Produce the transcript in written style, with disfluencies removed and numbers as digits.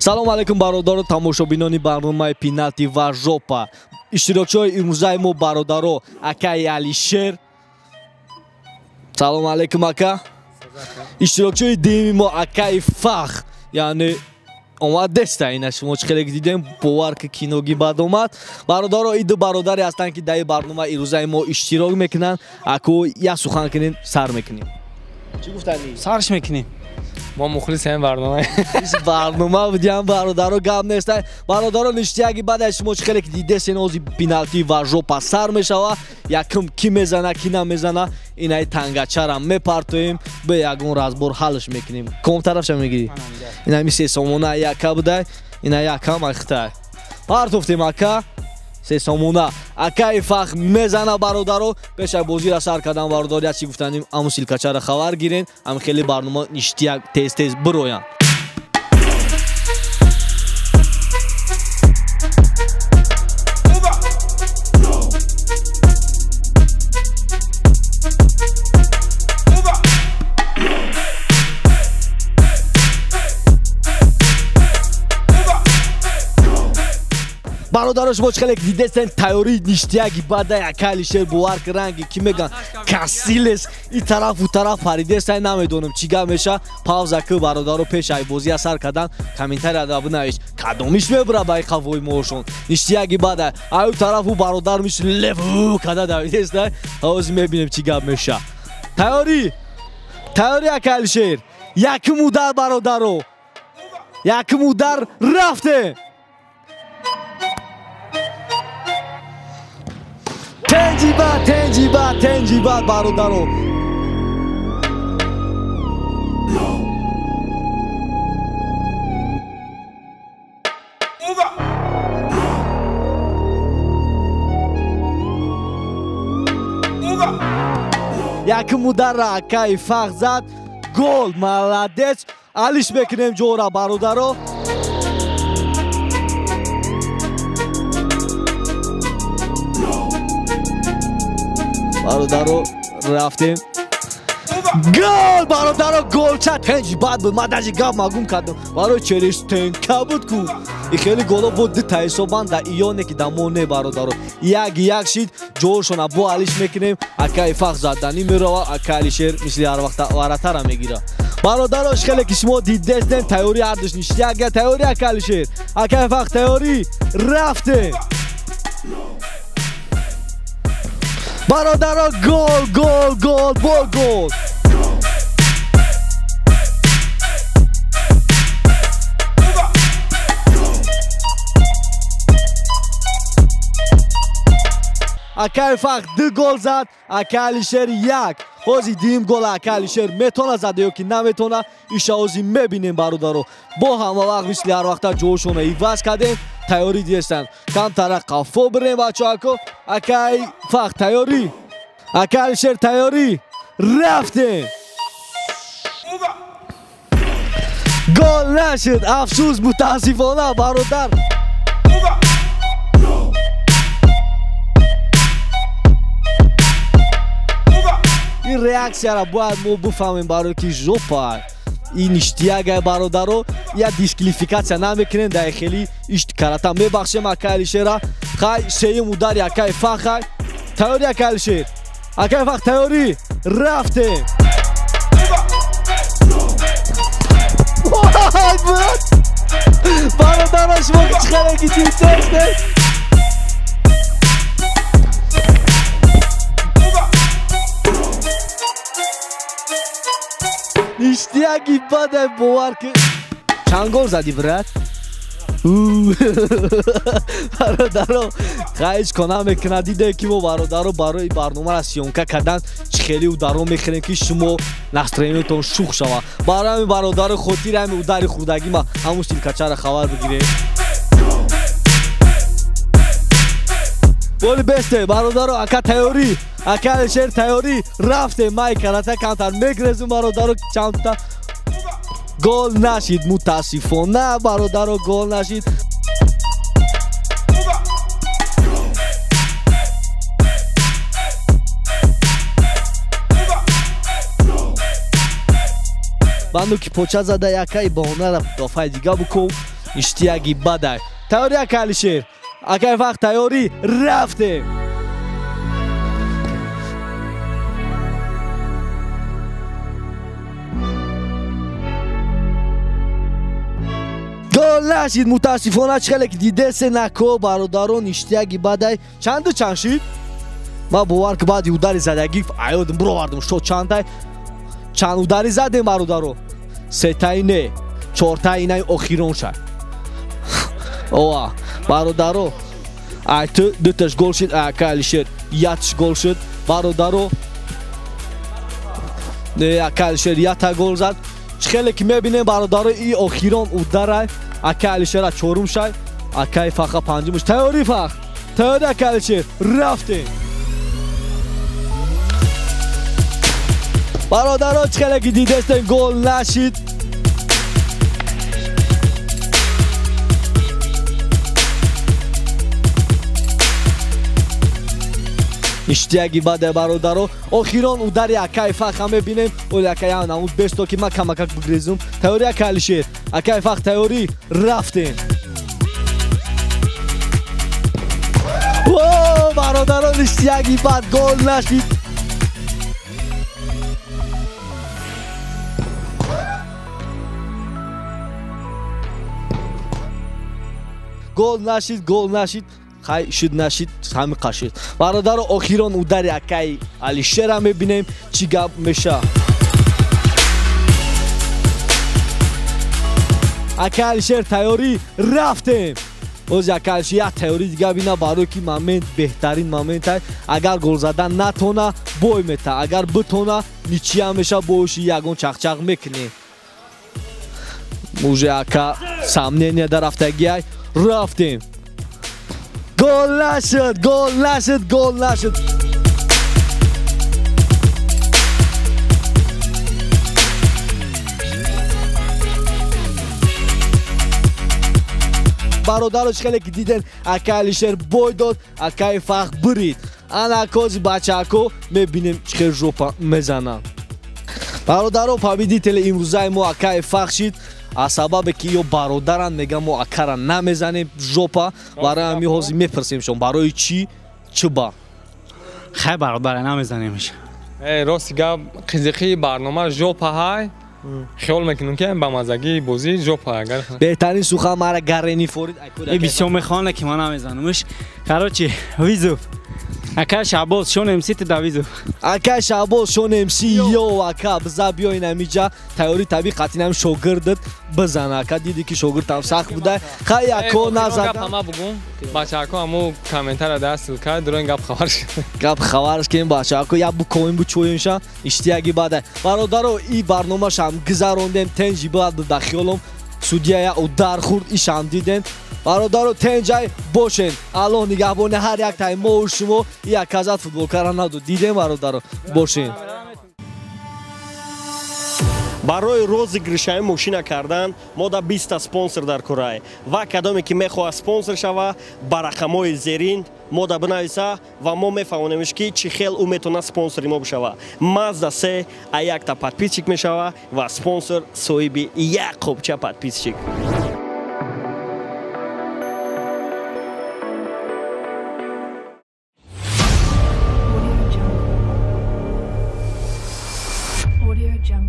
Салом алейкум бародаро, тамошобинони барномаи Пеналти ва Жопа. Иштирокчиҳои имрӯзаи мо бародаро акаи Алишер. Салом алейкум ака. Иштирокчиҳои дуюми мо акаи Фах, яъне омад деста ина шумо чӣ хеле дидем, бовар ки киноги бад омад. Бародаро, ин ду бародаре ҳастанд ки дар ин барнома имрӯзаи мо иштирок мекунанд. Аку як сухан кунем, сар мекунем. Чӣ гуфтанӣ? Сарш мекунем. Мо мухлиси ҳамин барнома. Барнома будиам бародаро, гап нест. Бародаро, ништияги баъд аз шумо чӣ хеле ки дидесен, ози пеналти ва жопа сар мешава. Якум ки мезана, ки намезана, инаи тангачара мепартоем, бе ягон разбор ҳалш мекунем. Ком тарафша мегирӣ? Инами се сомона яка будай, ина якам ахтай. Партофтем ака. Се сомона. Акаи Фах мезана бародаро. Пеш аз бозиро сар кардан бародаро, як чӣ гуфтанем, аму силкачаро хабар гирен, ам хеле барнома ништияк тез-тез бироянд. Бародаро, шумо чӣ хеле дидестен, тайёрии ништияги бада ака Алишер, бовар ки ранги ки меган Касилес и тарафу тараф паридестай, намедонам чӣ гап меша. Пауза ки бародаро, пеш ай бозия сар кардан комментария да бинавис, кадомиш мебура ба қафои моошон. Ништияги бада аю тарафу бародар миш лев када давидестай. Ҳозир мебинем чӣ гап меша. Тайёрӣ, тайёрӣ ака Алишер. Якум удар бародаро, якум удар рафте. Тенҷиба, тенҷиба, тенҷиба бародаро. Якум ударра акаи Фах зад. Гол, молодец. Алиш мекунем ҷора бародаро. Бародаро, рафтем. Гол, бародаро, голча тенҷ бад буд. Ман даже гап магум кардам. Барои череш тенка буд ку. И хеле голо буд ду та ҳисобанд да иёне ки да мо не бародаро. Як як шид, ҷоашона бо алиш мекунем. Акаи Фах заданӣ мерава, ака Алишер мисли ҳар вақта варатара мегира. Бародаро, хеле ки шумо дидестем, тайёрӣ ҳардуш ништияк, тайёрӣ ака Алишер. Акаи Фах тайёрӣ, рафтем. Бародаро, гол, гол, гол, бо гол. Акаи Фах ду гол зад, ака Алишер як. Ҳозир дуюм гол ака Алишер метона зада ё ки наметона, иша ҳозир мебинем бародаро. Бо ҳама вақт мисли ҳар вақта ҷоашона иваз кардем, тайёрӣ дидестанд. Камтара қафо бирем бачаҳако. Акаи Фах тайёрӣ, ака Алишер тайёрӣ, рафтем. Гол нашуд, афсӯс, мутаассифона бародар. Ин реаксияро бояд мо бифаҳмем, барои ки жопа ин ништиягай бародаро. Я дисквалификатсия намекунем, дар хели ишт карата мебахшем ака Алишера. Хай, сеюм удари акаи Фахай. Тайёрӣ ака Алишер, акаи Фах тайёрӣ, рафтем. Бародаро, шумо чӣ хеле ки дидестед. Ништияги бадай, бовар ки чанд гол задӣ брат? Бародаро, хаҳиш кона мекунад. Диде ки мо бародаро барои барномаро съёмка кардан чӣ хеле ударо мехӯрем ки шумо настроениятон шух шавад. Барои ҳамин бародаро, хотири ҳамин удари хурдагӣ ма ҳамун силкачаро хабар бигирем. Боли бесте бародаро, ака тайёрӣ, ака Алишер тайёрӣ, рафтем. Май карата камтар мегрезум бародаро, чандта гол нашид, мутаассифона бародаро, гол нашид. Банду ки поча зада якаи баҳонара дофаи дига буков. Иштияги бадай. Тайёрӣ, ака Алишер? Акай Фах, тайёрӣ, рафтем. Гол нашид, мутаассифона. Чӣ хеле ки дидесе нако, бародарон, иштияги бадай. Чанду чанд шид? Ман бовар ки баъди удари задагӣ аёдам буровардам, шо чандай. Чанд удари задем, бародаро? Сетаи не, чортаи инаи охирон шад. Ова, бародаро, ай ту дуташ гол шид, ака Алишер ятш гол шуд, бародаро. Не, ака Алишер ята гол зад. Чӣ хеле ки мебинем, бародаро, и охирон ударай. Ака Алишера чорум шай, акаи Фаха панҷумш. Тайёрӣ, Фах? Тайёрӣ, ака Алишер? Рафтем. Бародаро, чӣ хеле ки дидестем, гол нашид. Иштияги баде, бародаро. Охирон удари акаи Фаха мебинем. Оли акаи намуд бесто ки ман камакак бигрезум. Тайёрӣ, ака Алишер? Акаи Фах, тайёрӣ, рафтем. О, бародарон, иштияги бад, гол нашид. Гол нашид, гол нашид. Хай шуд, нашид, ҳами қашид. Бародаро, охирон удари акаи Алишера мебинем, чӣ гап меша. Акаи Алишер, тайёрӣ, рафтем. Боз ака Алишер як тайёрӣ дига бина, барои ки момент беҳтарин момент. Агар гол задан натона, бой мета, агар битона, ничья меша, боиши ягон чақчақ мекунем. Уже ака сомнение дар рафтагиай. Рафтем. Гол нашуд, гол нашуд, гол нашуд. Бародаро, чӣ хеле ки диден, акаи Алишер бой дод, акаи Фах бурид. Ана кози бачако мебинем чӣ хел жопа мезананд. Бародаро, победители имрӯзаи мо акаи Фах шид. Аз сабабе ки ё бародаранд, мегӯям, мо акара намезанем жопа. Барои ҳамин ҳозир мепурсем шон, барои чӣ, чӣ ба? Хай, бародаре, намезанемш. Рости гап, қизиқии барнома жопа ҳай. Хиёл мекунем ки ба мазагии бозӣ жопа агар. Беҳтарин сухан мара гарени форид. И бисёр мехоҳанд, ки ман намезанамш. Короче, вызов. Ака Шаҳбоз, Шон МС, ту да вызов. Ака Шаҳбоз, Шон МС, ё ака, биза биё инамиҷа, тайёрӣ табиӣ қатъи шогирдат бизан. Ака, диди ки шогирдам сахт буда. Хай, ако назад. Гап ҳама бугум. Бачаҳако ҳаму комментария дар ссылка, дуроин гап хабар шуд. Гап хабарш ки бачаҳако як букоим бучоимша, иштияги бада. Бародаро, и барномашам гузарондем, тенҷи бад буд ба хиёлом. Судья я удар хӯрд, ишам дидем. Бародаро, тенҷай бошен. Аллоҳ нигаҳбони ҳар як таи мо шумо. Як казат футболкара надод. Дидем, бародаро, бошен. Барои розыгрышаи мошина кардан мо да 20 спонсор дар курай ва кадоме ки мехоҳад спонсор шава, ба рақамҳои зерин мо да бинависа ва мо мефаҳмонемш, ки чӣ хел ӯ метавонад спонсори мо бишава. Мазда се а якта подписчик мешава ва спонсор соҳиби як қопча подписчик. Audio Jungle. Audio Jungle.